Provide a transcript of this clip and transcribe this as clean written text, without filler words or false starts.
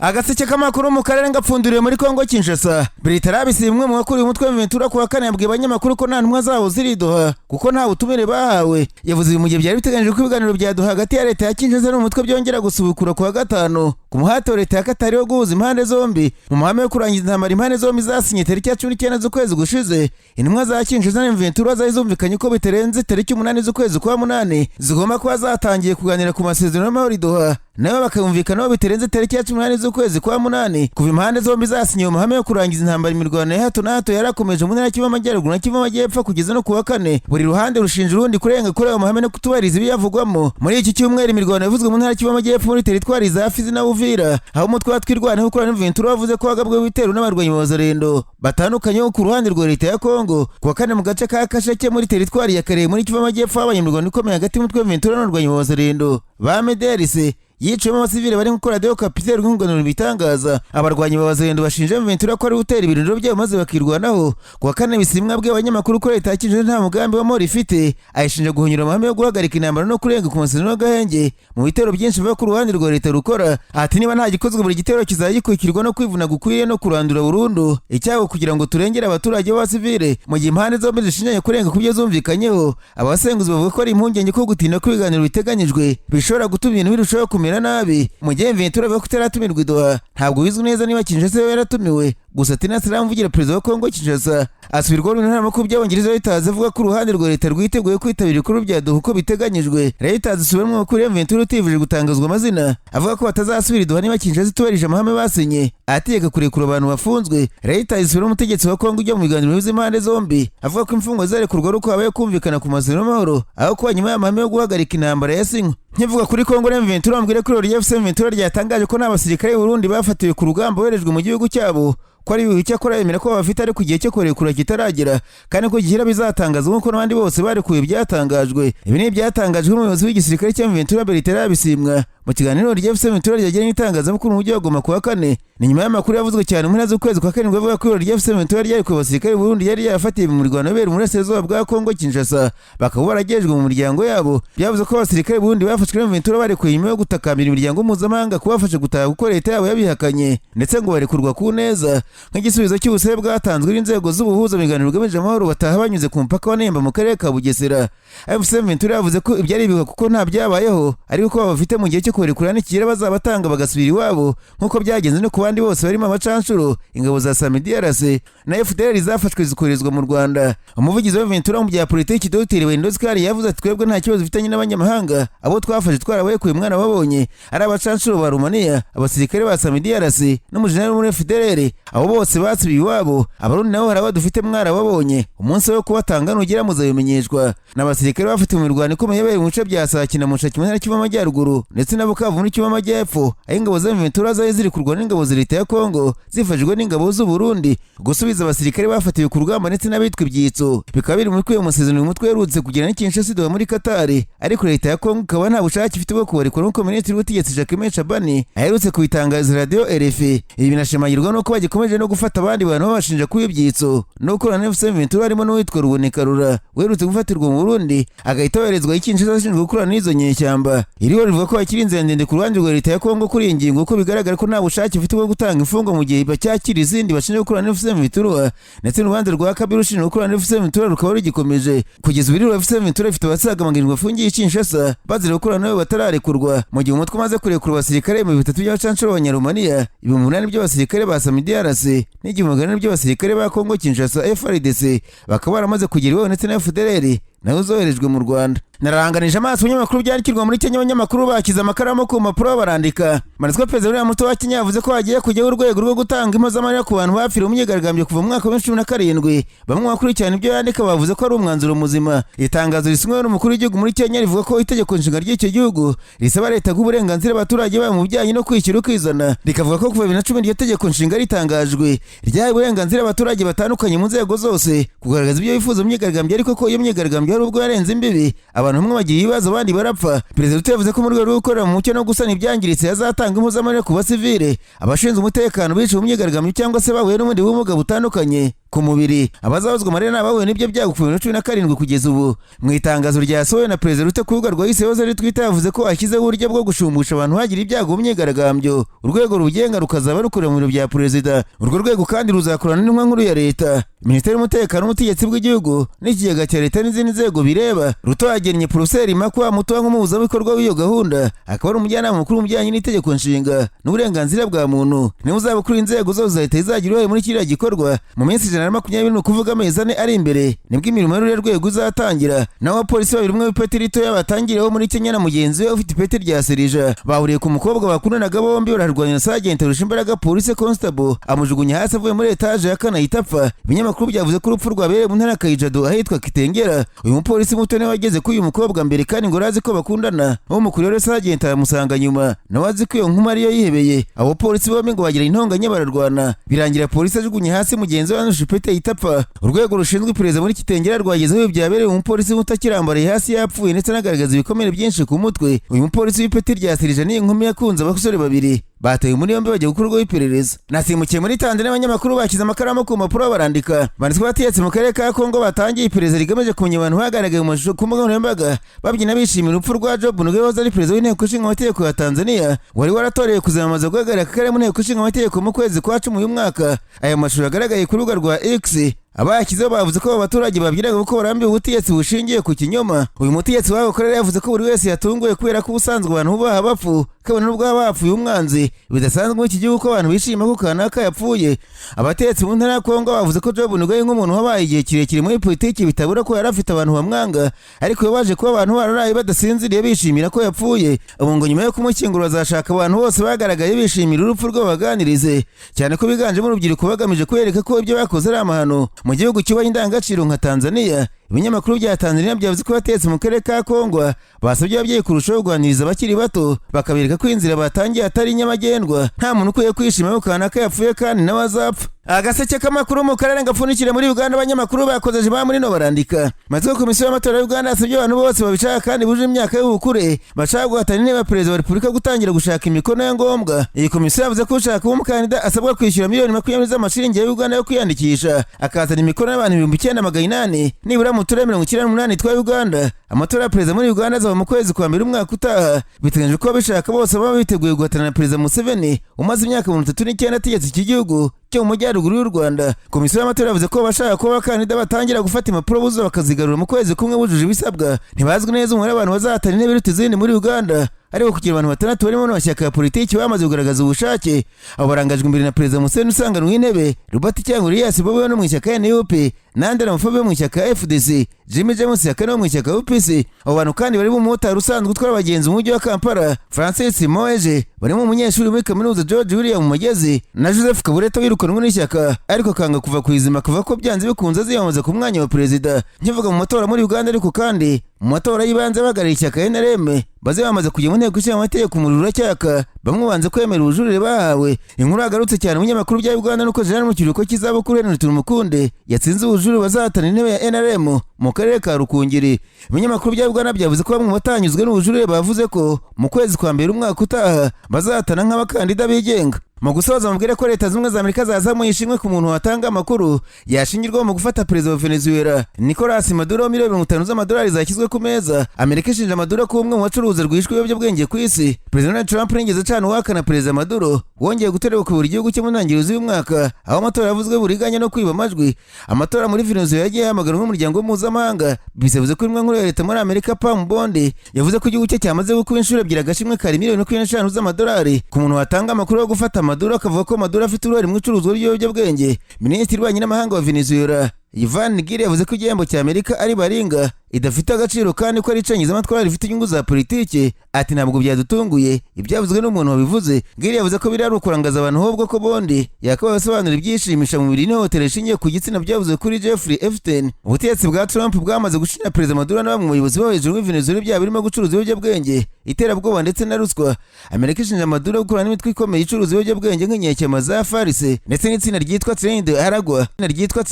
Agaseke k'amakuru mu karere ngapfunduriwe muri Kongo Kinshasa. Bertrand Bisimwa mu bakuriye umutwe wa Ventura ku wa kane yabwiye abanyamakuru ko nta ntumwa zabo ziri Doha kuko nta butumire bahawe. Yavuze ibi mu gihe byari biteganyijwe ko ibiganiro bya Doha hagati ya leta ya Kinshasa n'umutwe byongera gusubukura ku wa gatanu ku muhate wa leta ya Katari wo guhuza impande zombi mu mahame yo kurangiza intambara impande zombi zasinye tariki ya 19 z'ukwezi gushize. Intumwa za Kinshasa na Ventura zari zumvikanye ko bitarenze tariki 8 z'ukwezi kwa munani zigomba kuba zatangiye kuganira ku masezerano y'amahoro i Doha, nabo bakayumvikanaho bitarenze tariki ya 18 z'ukwezi kwa munani. Kuva impande zombi zasinye mu mahame yo kurangiza intambara, imirwano ya hato na hato yarakomeje mu ntara ya Kivu Amajyaruguru na Kivu Amajyepfo kugeza no ku wa kane. Buri ruhande rushinja urundi kurenga kuri ayo mahame no kutubahiriza ibiyavugwamo. Muri iki cyumweru imirwano yavuzwe mu ntara ya Kivu Amajyepfo muri teritwari za Fizi na Uvira, aho umutwe wa Twirwaneho ukorana n'Ventura wavuze ko wagabweho ibitero n'abarwanyi ba Wazalendo batandukanye bo ku ruhande rwa leta ya Kongo. Ku wa kane mu gace ka Kasheke muri teritwari ya Karehe muri Kivu Amajyepfo habaye imirwano ikomeye hagati y'umutwe wa Ventura n'abarwanyi ba Wazalendo ba Mederise, yiciwemo abasivile bari gukora radiyo kapiteri rw'ingunganuro bitangaza. Abarwanyi ba Wazalendo bashinja Ventura ko ari gutera ibirindiro byabo maze bakirwanaho. Ku wa kane Bisimwa bwe abanyamakuru ko leta ya Kinshasa nta mugambi w'amahoro ifite, ayishinja guhunyura amahame yo guhagarika intambara no kurenga ku masezerano y'agahenge mu bitero byinshi biva ku ruhande rwa leta rukora. Ati niba nta gikozwe, buri gitero kizajya gikurikirwa no kwivuna gukwiriye no kurandura burundu icyago kugira ngo turengere abaturage b'abasivile mu gihe impande zombi zishinjanye kurenga ku byo zumvikanyeho. Abasenguzi bavuga ko ari impungenge ko gutinda kw'ibiganiro biteganyijwe bishobora gutuma ibintu birushaho kumera nabi. Mu gihe Ventura avuga ko itaratumirwa i Doha, ntabwo bizwi neza niba Kinshasa yo yaratumiwe. Gusa Tina Salama uvugira perezida wa Kongo Kinshasa asubirwaho n'intaramakuru by'Abongereza Reuters, avuga ko uruhande rwa leta rwiteguye kwitabira ibikorwa bya Doha uko biteganyijwe. Reuters isubiramo amakuru ya Ventura utivuje gutangazwa amazina, avuga ko batazasubira i Doha niba Kinshasa itubahirije amahame basinye ategeka kurekura abantu bafunzwe. Reuters isubiramo umutegetsi wa Kongo ujya mu biganiro bihuza impande zombi, avuga ko imfungwa zizarekurwa ari uko habaye kumvikana ku masezerano y'amahoro, aho kuba nyuma y'amahame yo guhagarika intambara yasinywe. Nkivuga kuri Kongo na Ventura, mbwire ko Rwanda FC Ventura ryatangaje ko nta basirikare b'u Burundi bafatiwe ku rugamba boherejwe mu gihugu cyabo, ko ari ibihu. Cyakora yemera ko bafite ariko igihe cyo kurekura kitaragera, kandi ko gihera bizatangazwa nk'uko n'abandi bose barekuwe byatangajwe. Ibi ni ibyatangajwe n'umuyobozi w'igisirikare cya Ventura Bertrand Bisimwa mu kiganiro rya FC Ventura ryagiranye n'itangazamakuru mu mujyi wa Goma ku wa kane. Ni nyuma y'amakuru yavuzwe cyane mu mpera z'ukwezi kwa karindwi avuga ko ihuriro rya FC Ventura ryarekuye abasirikare b'u Burundi yari yarafatiye mu mirwano ibera mu burasirazuba bwa Kongo Kinshasa, bakaba baragejejwe mu miryango yabo. Byavuze ko abasirikare b'u Burundi bafashwe na Ventura barekuye nyuma yo gutakambira imiryango mpuzamahanga kubafasha gutaha, kuko leta yabo yabihakanye, ndetse ngo barekurwa ku neza nk'igisubizo cy'ubusabe bwatanzwe n'inzego z'ubuhuza mu biganiro bigamije amahoro, bataha banyuze ku mupaka wa Nemba mu karere ka Bugesera. FC Ventura yavuze ko ibyo ari ibihuha kuko nta byabayeho, ariko ko bafite mu gihe cyo kubarekura nikigera bazabatanga bagasubira iwabo nk'uko byagenze no ku bandi bose barimo abacanshuro, ingabo za SAMIDRC na FDLR zafashwe zikoherezwa mu Rwanda. Umuvugizi wa Ventura mu bya politiki, Dr Wendo Oscar, yavuze ati twebwe nta kibazo dufitanye n'abanyamahanga, abo twafashe twarabarekuye mwana babonye ari abacanshuro ba Romania, abasirikare ba SAMIDRC n'umujenerali wo muri FDLR, abo bose basubiye iwabo. Abarundi nabo hari abo dufite mwarababonye, umunsi wo kubatanga nugera muzabimenyeshwa. N'abasirikare bafatiwe mu mirwano ikomeye yabereye mu bice bya Sake na Mushaki mu ntara Kivu Amajyaruguru ndetse na Bukavu muri Kivu Amajyepfo, aho ingabo za Ventura zari ziri kurwana n'ingabo za leta ya Kongo zifashijwe n'ingabo z'u Burundi. Gusubiza abasirikare bafatiwe ku rugamba ndetse n'abitwa ibyitso bikaba biri muri kwiyo masezerano uyu mutwe uherutse kugirana n'i Kinshasa Doha muri Katari, ariko leta ya Kongo ikaba nta bushake ifite bwo kubarekura nk'uko minisitiri w'ubutegetsi Jacquemain Shabani aherutse kubitangariza radiyo RFI. Ibi binashimangirwa n'uko bagikomeje no gufata abandi bantu babashinja kuba ibyitso no gukorana na FC Ventura, harimo n'uwitwa Ruboneka Rura uherutse gufatirwa mu Burundi agahita yoherezwa i Kinshasa ashinjwa gukorana n'izo nyeshyamba. Iriho rivuga ko hakiri inzira ndende ku ruhande rwa leta ya Kongo kuri iyi ngingo, kuko bigaragara ko nta bushake ifite bwo gutanga imfungwa mu gihe bacyakira izindi bashinjwa gukorana na FC Ventura, ndetse n'urubanza rwa Kabila ushinjwa gukorana na FC Ventura rukaba rugikomeje. Kugeza ubu iriho FC Ventura ifite abasaga 700 bafungiye i Kinshasa bazira gukorana nabo batararekurwa, mu gihe umutwe umaze kurekura abasirikare 3000 by'abacanshuro b'Abanyarumaniya, 8000 by'abasirikare ba SAMIDRC n'1400 by'abasirikare ba Kongo Kinshasa FARDC, bakaba baramaze kugera iwabo, ndetse na FDLR nazo zoherejwe mu Rwanda. Naranganije amaso ibinyamakuru byandikirwa muri Kenya, abanyamakuru bakize amakaramu ku mpapuro barandika. Manitswe perezida William Ruto wa Kenya yavuze ko hagiye kujyaho urwego rwo gutanga impozamarira ku bantu bapfiriye mu myigaragambyo kuva mu mwaka wa 2017. Bamwe bakurikirana ibyo yandika bavuze ko ari umwanzuro muzima. Itangazo risinywe n'umukuru w'igihugu muri Kenya rivuga ko itegeko nshinga ry'icyo gihugu risaba leta guha uburenganzira abaturage bayo mu bijyanye no kwishyira ukizana, rikavuga ko kuva 2010 iryo tegeko nshinga ritangajwe ryahaye uburenganzira abaturage batandukanye mu nzego zose kugaragaza ibyo bifuza mu myigaragambyo, ariko ko iyo myigaragambyo hari ubwo yarenze imbibi, abantu bamwe bagira ibibazo abandi barapfa. Perezida Ruto yavuze ko mu rwego rwo gukorera mu mucyo no gusana ibyangiritse yazatanga impozamarira ku basivile, abashinzwe umutekano biciwe mu myigaragambyo cyangwa se bahuye n'ubundi bumuga butandukanye. Ku mubiri abazabazwa amarira ni abahuye n'ibyo byago kuva 2017 kugeza ubu. Mu itangazo ryasohowe na Perezida Ruto ku rubuga rwa X yahoze ari Twitter, yavuze ko ashyizeho uburyo bwo gushumbusha abantu hagira ibyago mu myigaragambyo, urwego rugenga rukazaba rukorera mu biro bya perezida. Urwo rwego kandi ruzakorana n'intumwa nkuru ya leta, Minisiteri y'Umutekano n'Ubutegetsi bw'Igihugu, n'ikigega cya leta n'izindi nzego bireba. Ruto yagennye Porofeseri Makwa Mutua nk'umuhuzabikorwa w'iyo gahunda, akaba ari umujyanama mukuru mu bijyanye n'itegeko nshinga n'uburenganzira bwa muntu. Niwe uzaba ukuriye inzego zose za leta zizagira uruhare muri kiriya gikorwa. Mu minsi 120, ni ukuvuga amezi 4 ari imbere, nibwo imirimo y'ururiya rwego izatangira. Naho abapolisi babiri, umwe w'ipeti ritoya batangiriyeho muri Kenya na mugenzi we ufite ipeti rya serija, bahuriye ku mukobwa bakundanaga bombi bararwanya. Sergeant arusha imbaraga police constable, amujugunya hasi avuye muri etaje ya kane, ahita apfa. Ibinyamakuru byavuze ko urupfu rwabereye mu ntara ya Kajiado ahitwa Kitengela. Uyu mupolisi muto niwe wageze kuri uyu mukobwa mbere, kandi ngo arazi ko bakundana. Uwo mukuru rero sergeant aramusanga nyuma, nawe azi ko iyo nkumi ariyo yihebeye. Abo polisi bombi ngo bagira intonganya, bararwana, birangira polisi ajugunye hasi mugenzi we anusha ipeti, ahita apfa. Urwego rushinzwe iperereza muri Kitengela rwagezeho ibi byabereye, umupolisi muto akirambaraye hasi yapfuye, ndetse anagaragaza ibikomere byinshi ku mutwe. Uyu mupolisi w'ipeti rya serija n'iyi nkumi yakunze, abasore babiri batawe muri yombi, bajya gukorwaho iperereza. Nasimukiye muri Tanzania, abanyamakuru bashyize amakaramu ku mpapuro barandika. Banditswe abategetsi mu karere ka Kongo batangiye iperereza rigamije kumenya abantu bagaragaye mu mashusho ku mbuga nkoranyambaga babyina bishimira urupfu rwa Job Ndugai wahoze ari perezida w'inteko ishinga amategeko ya Tanzania, wari waratorewe kuzamamaza guhagararira aka karere mu nteko ishinga amategeko mu kwezi kwa 10 uyu mwaka. Aya mashusho yagaragaye ku rubuga rwa X. Abayashyizeho bavuze ko abo baturage babyinaga kuko barambiwe ubutegetsi bushingiye ku kinyoma. Uyu mutegetsi w'ako karere yavuze ko buri wese yatunguwe, kubera ko ubusanzwe abantu bubaha abapfu, kabone n'ubwo haba hapfuye umwanzi. Bidasanzwe muri iki gihugu ko abantu bishima ko kanaka yapfuye. Abategetsi mu ntara ya Kongo bavuze ko Job Ndugai, nk'umuntu wabaye igihe kirekire muri politiki, bitabura ko yari afite abantu bamwanga, ariko baje kuba abantu bararaye badasinziriye bishimira ko yapfuye. Ubu ngo nyuma yo kumushyingura bazashaka abantu bose bagaragaye bishimira urupfu rwe babaganirize, cyane ko biganjemo urubyiruko, bagamije kwereka ko ibyo bakoze ari amahano mu gihugu cyubaha indangagaciro nka Tanzania. Ibinyamakuru bya Tanzania byavuze ko abategetsi mu karere ka Kongwa basabye ababyeyi kurushaho kuganiriza abakiri bato, bakabereka ko inzira batangiye atari nyabagendwa, nta muntu ukwiye kwishima ko kanaka yapfuye kandi nawe azapfa. Agaseke k'amakuru mu karere gapfundikire muri Uganda, abanyamakuru bakozeje ba muri no barandika maze ko komisiyo y'amatora ya Uganda yasabye abantu bose babishaka kandi buje imyaka y'ubukure bashaka guhatana intebe ya perezida wa repubulika gutangira gushaka imikono ya ngombwa. Iyi komisiyo yavuze ko ushaka kuba umukandida asabwa kwishyura miliyoni 20 z'amashiringi ya Uganda yo kwiyandikisha, akazana imikono y'abantu 9800 nibura mu turere 98 twa Uganda. Amatora ya perezida muri Uganda azaba mu kwezi kwa mbere umwaka utaha. Biteganyijwe ko ababishaka bose baba biteguye guhatana na Perezida Museveni umaze imyaka 39 ategetse iki gihugu cyo mu majyaruguru y'u Rwanda. Komisiyo y'amatora yavuze ko abashaka kuba abakandida batangira gufata impapuro buzuza bakazigarura mu kwezi kumwe bujuje ibisabwa. Ntibazwi neza umubare w'abantu bazahatana intebe iruta izindi muri Uganda, ariko kugira abantu batandatu barimo n'amashyaka ya politiki bamaze kugaragaza ubushake. Abo barangajwe imbere na Perezida Museveni usanganwe intebe, Robert Kyagulanyi Elias Bobi wo mu ishyaka NUP, Nandala Mafabi wo mu ishyaka FDC, Jimmy James Yakana wo mu ishyaka UPC. Abo bantu kandi barimo umumotari usanzwe utwara abagenzi mu mujyi wa Kampala, Francis Moeje, barimo umunyeshuri muri kaminuza George William Magezi, na Joseph Kabureta wirukanwe n'ishyaka ariko akanga kuva ku izima, kuva ko byanze bikunze aziyamamaza ku mwanya wa perezida. Nkivuga mu matora muri Uganda, ariko kandi mu matora y'ibanze abahagarariye ishyaka NRM baziyamamaza kujya mu nteko ishinga amategeko, umuriro uracyaka, bamwe banze kwemera ubujurire bahawe. Inkuru yagarutse cyane mu binyamakuru bya Uganda nuko Jean mu kiruhuko cy'izabukuru Henry Tumukunde yatsinze ubujurire bazahatana intebe ya NRM mu karere ka Rukungiri. Ibinyamakuru bya Uganda byavuze ko bamwe mu batanyuzwe n'ubujurire bavuze ko mu kwezi kwa mbere umwaka utaha bazahatana nk'abakandida bigenga. Mu gusoza, mubwire ko Leta Zunze Ubumwe za Amerika zazamuye ishimwe ku muntu watanga amakuru yashingirwaho mu gufata perezida wa Venezuela Nicolas Maduro. Miliyoni 50 z'amadolari zashyizwe ku meza. Amerika ishinja Maduro kuba umwe mu bacuruza rwihishwa ibiyobyabwenge ku isi. Perezida Donald Trump ntiyigeze acana uwaka na Perezida Maduro wongeye gutorerwa kuyobora igihugu cye mu ntangiriro z'uyu mwaka, aho amatora yavuzwe buriganya no kwiba amajwi. Amatora muri Venezuela yagiye yamaganwa n'umuryango mpuzamahanga. Bivuze ko intumwa nkuru ya leta muri Amerika, Pam Bondi, yavuze ko igihugu cye cyamaze gukuba inshuro ebyiri agashimwe kari miliyoni 25 z'amadolari ku muntu watanga amakuru yo gufata Maduro, akavuga ko Maduro afite uruhare mu icuruzwa ry'ibiyobyabwenge. Minisitiri w'ububanyi n'amahanga wa Venezuela, Ivan Gil, yavuze ko igihembo cya Amerika ari baringa idafite agaciro kandi ko ari icengezamatwara rifite inyungu za politiki. Ati: "Ntabwo byadutunguye, ibyavuzwe n'umuntu wabivuze." Gil yavuze ko biri ari ukurangaza abantu, ahubwo ko Bondi yakabaye asobanura ibyishimisha mu mubiri n'ihohotera rishingiye ku gitsina byavuzwe kuri Jeffrey Epstein. Ubutegetsi bwa Trump bwamaze gushinja Perezida Maduro na bamwe mu bayobozi bo hejuru muri Venezuela ibyaha birimo gucuruza ibiyobyabwenge, iterabwoba ndetse na ruswa. Amerika ishinja Maduro gukorana n'imitwe ikomeye icuruza ibiyobyabwenge nk'inyeshyamba za FARC ndetse n'itsinda ryitwa Tren de Aragua ryitwa